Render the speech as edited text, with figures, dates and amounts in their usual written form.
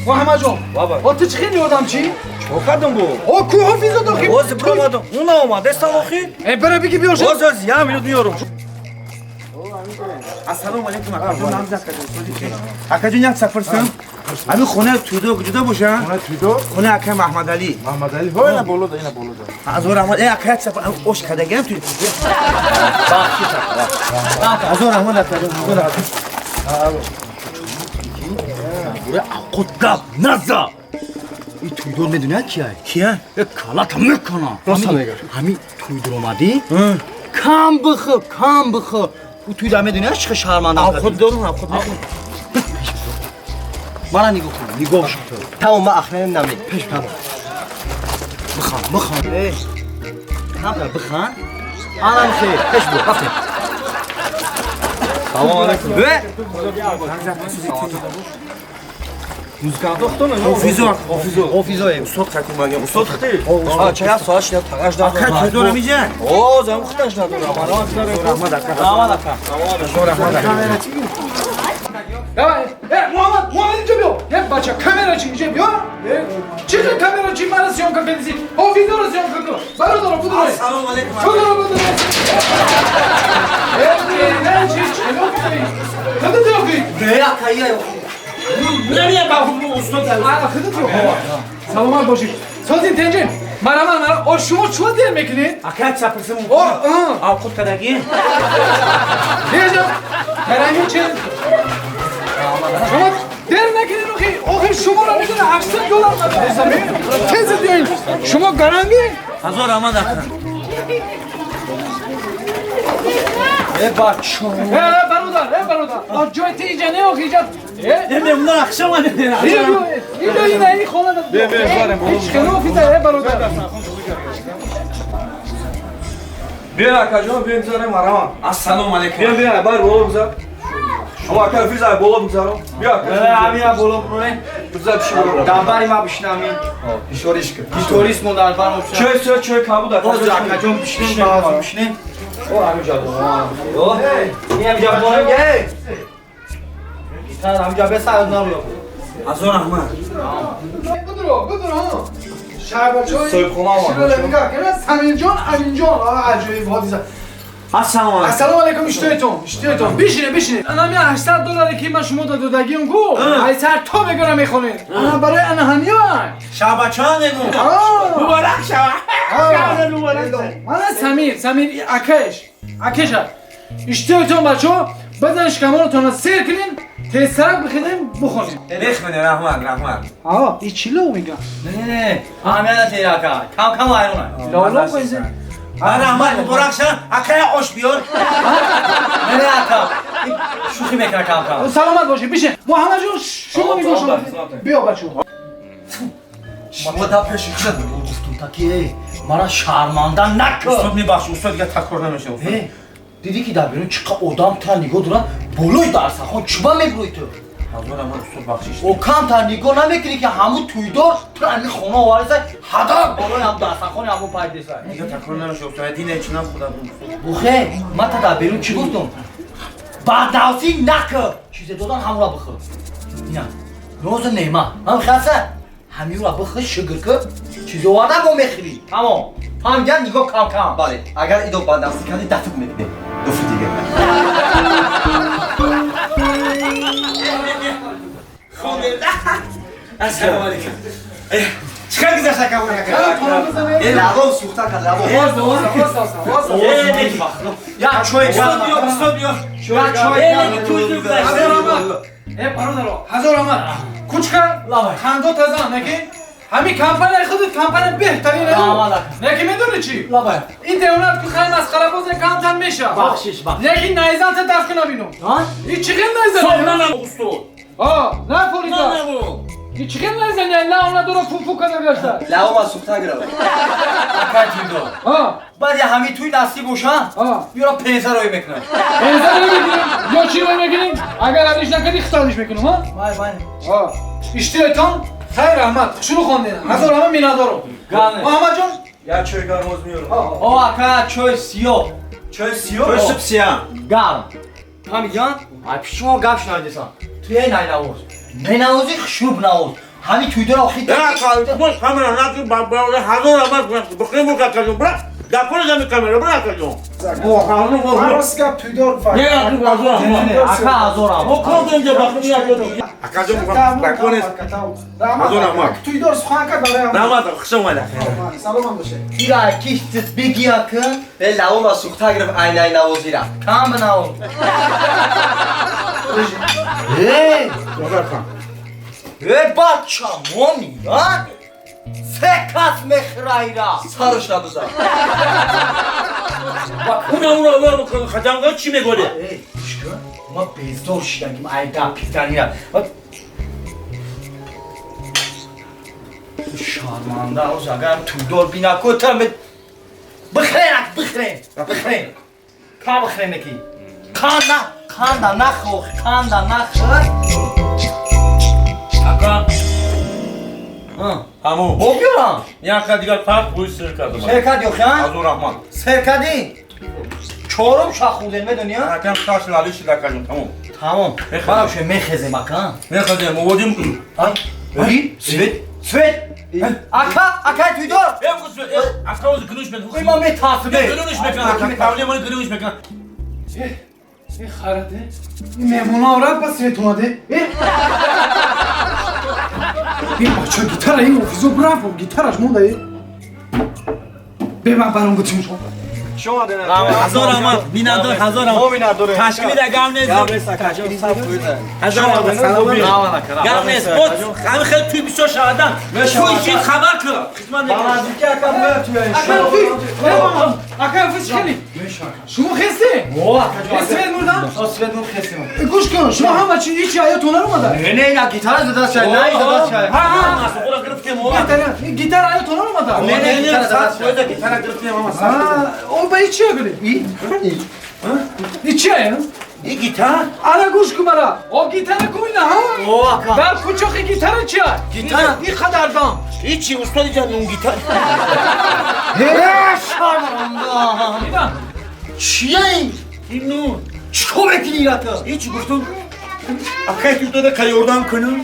Муҳаммад ҷон. Баба. О ту чӣ хеле одам чӣ? Чо кардам бу? О ку ҳофизо дохи. Оз биромадам. Уна омад. Дестан охир. Э бара биги биё. Оз оз я минут миёрам. Ассалому алайкум акаҷон, ҳамза акаҷон. Акаҷон як сафар сам. Ами хона тудо куҷо боша? Хона тудо? Хона акай Маҳмадалӣ. Маҳмадалӣ. Ҳо ина боло да, ина боло да. Азор раҳмат. Э акай як сафар ош кардагам ту. Азор раҳмат акаҷон. Азор раҳмат. Бура ақут гап наза. И туйдор медуни кия? Кия? Э калата мекана. Рост мегӯ. Ҳами туйдор омадӣ? Кам бихӯ, кам бихӯ. У туйдор медуни чӣ шарманда. Худ дорум, худ. Мана нигоҳ кун, нигоҳ шуд. Тамом, ман ахнаним нами. Пеш тамом. Бихан, бихан. Э. Камтар бихан. Анам хе, пеш бу, рафтем. Салом алейкум. Э! Музыкант хто не? Ҳофизо. Ҳофизо. Ҳофизоем. Устод қайтум багам. Устод хти. А чая соат шина тагаш да. Акай тудо рамиҷа. О, зам хташ надорам. Раҳмат ака. Раҳмат ака. Азор раҳмат ака. Давай. Э Муҳаммад, Муҳаммад инҷо биё. Э бача камера чӣ инҷо биё? Э чӣ камера чӣ мара съёмка кардиси? Ҳофизоро съёмка кун. Бародаро будро. Ассалому алайкум. Будро будро. Э не чӣ чӣ када дохи? Не ака я. Не ба устод. А худат ро. Саломат бошӣ. Созин тенҷин. Мара мара. О шумо чӣ дер мекунед? Акай сафар сам. О, А худ кардагӣ? Бежа. Каранги чӣ? Шумо дер накунед охи. Охи шуморо медона $800 надорам. Тез биёин. Шумо гаранги? Азор раҳмат ака. Э бачо. Э бародар, э бародар. О ҷои ти инҷа не охи инҷа. Э Не мемнун ақшам ане. Инҷо ина ин хона да. Бе бе зарем. Ҳеҷ хело фита э бародар. Биё акаҷон, биё бизарем марама. Ассалому алайкум. Биё биё бар боло бизар. Шумо ака физа боло бизарам. Биё ака. Ҳамина боло бирорем. Бизар пиши боло. Дар бари ма бишинам ин. Гитарист мо дар бар мо бишинам. Чой чой чой кабуд ака. Боз акаҷон бишинем, боз бишинем. О, ҳаминҷа бо. Ин ҳаминҷа бо. Гитар ҳаминҷа бесар наруя. Азор раҳмат. Будро, будро. Шарбачой. Соҳибхона омад. Нигоҳ кунед, Самирҷон, Аминҷон. Аҷоиб ҳодиса. Ассалому алайкум. Ассалому алайкум, иштиётон, иштиётон. Бишинед, бишинед. Ана ми $800 ки ман шумо додагиам ку, ай сар то мегӯра мехонед. Ана барои ана ҳамиён. Шабачон мегӯм. Муборак шава. Мана Самир, Самир акаш, акаша. Иштиётон бачо, баъдан шикамонатонро сер кунем, тезтарак бихезем, бухонем. Мехмене раҳмат, раҳмат. А, и чӣ ло мегӯям? Не, не, не. Аҳамият надиҳед ака. Кам кам айрона. Ло қоизем. Раҳмат, муборак шава. Акая ош биёр. Не, не ака. Шӯхӣ мекунад кам кам. Саломат бошед, бишин. Муҳаммад ҷон, шумо нигоҳ шумо. Биё бачо. Ма да пеши чӣ гуфтум таки, мара шарманда накун. Устод мебахши, устод дигар такрор намешавад. Дидӣ ки дар берун чӣ қадр одам тра нигоҳ дорад, болои дарсахон чиба мебурӣ ту? Азор раҳмат, устод бахшиш. О камтар нигоҳ намекунӣ ки ҳамун туйдор ту ами хона оварисай, ҳадар болои ҳам дарсахони ҳамун пайдесай. Дигар такрор намешавад, устод. Дина чинам худам. Бухе, ман та дар берун чӣ гуфтум? Баднавсӣ накун. Чизе додан ҳамура бихӯр. Ина, нозу неъмат. Ҳам хаса? Ҳаминро бихӯр, шукр кун. Чизе овардан бо мехӯрӣ. Тамом. Ҳамҷа нигоҳ кам кам. Бале, агар идо баднавсӣ кардӣ дафт мекунӣ. Дуфи дига. Ассалому алайкум. Чӣ хел гузашт ака ака? Лавом сӯхта кард, лавом. Я чой Устод биё, устод биё. Я чой. Э бародаро, ҳазор омад. Кучка, хандо тазан, неки? Ҳамин компанияи худат компания беҳтарин. Неки медонӣ чӣ? Лабай. Ин девонат ку хай масхарабозе камтар мешавад. Бахшиш, бахшиш. Лекин найзанта дафт кунам ино. И чӣ хел найзан? Устод. А, на форида. И чӣ хел найзан? Ла она дора фуфу када гашта. Лавом сӯхта гирав. Акай туйдор. Баъд я ҳамин туй насиб боша, ёра пенса рой мекунам. Пенса рой мекунем? Ё чӣ рой мекунем? Агар алиш накардӣ хитолиш мекунам, ҳа? Вай, вай. Иштиётон, хайр раҳмат. Хушрӯ хондед. Ҳазор раҳмат миннатдорам. Муҳаммад ҷон, Я чой гарм оз миёрам. О ака, чой сиёҳ. Чой сиёҳ? Чой суб сияҳ. Гарм. Ҳамиҷон, ай пиши шумо гап шунавидесам. Ту Э найнавоз. Менавози хушуб навоз. Ҳами туйдора охи. Да, камера наки ба ҳазор рамаз бихрем бо какаҷон бра. Да куна зами камера бра какаҷон. Ман рост гап туйдор факт. Не, ака ҳазор Не, ака ҳазор рамаз. Мо кор дорем ҷо бахрем як Акаҷон баконес. Ҳазор рамаз. Туйдор сухан кард барои Рамаз хуш омада. Саломат бошед. Ира киштит бигия ки лавома сухта гирифт айнай навозира. Кам навоз. Э, э бача мони, а? Се кас мехраира. Сараш набизан. Уна уна уна хатамга чӣ мегӯле? Э, шка, ма бездор шидам ай гап пизанира. Шарманда, оз агар туйдор бинако та бихрен, бихрен, бихрен. Ка бихрен ки? Канда, канда нахо, канда нахо. Ака. Ҳаму. Бо биёрам. Як дигар фарқ бӯи сир кардам. Сер кардӣ охи, а? Ҳазор раҳмат. Сер кардӣ? Чорум шах хӯрдем, медонӣ, а? Акам шаш лали шида кардем, тамом. Тамом. Бароше мехезем, ака. Мехезем, оводим. Ай, свет, свет. Ака, ака туйдор. Э, ака оз гунуш мекунам. Ма метарсам. Гунуш мекунам. Тавле мон гунуш мекунам. Э, харате. Ин меҳмона орад ба свет омаде. Э? Ин бача гитара ин офизо брафт, гитараш монда э. Бе ман баром гутим шо. Ҳазор раҳмат, миннатдор, ҳазор раҳмат. Ташкили да гап нест. Гап нест, акаҷон, саб кӯза. Ҳазор раҳмат, гап нест. Боз ҳамин хел туй бисёр шавадан. Туй чӣ хабар кун. Хизмат мекунам. Ба наздики ака бояд туя иншо. Ака офиз хеле. Шумо хесте? О, акаҷон. Свет мурдан? О, свет мур хестем. Гӯш кун, шумо ҳама чи ҳеч аётон наомада? Не, не, ина гитара зада шай, на зада шай. Ҳа, ҳа, суғура гирифтем, о. Гитара аётон наомада? Не, не, не, сад фоиза гитара гирифтем, ама сад. О, ба ичи гуле? И? И чи ая? И гитар? Ара гӯш кун мара. О, гитара куйна, ҳа? О, ака. Дар кучохи гитара чи ай? Гитара? И қадар дам. И чи, устоди ҷан, он гитар. Э, шарманда. Ина. Чия ин? Ин нун. Чӣ кор мекунӣ ира ту? И чи гуфтум? Акай ту дода ка ёрдам кунам?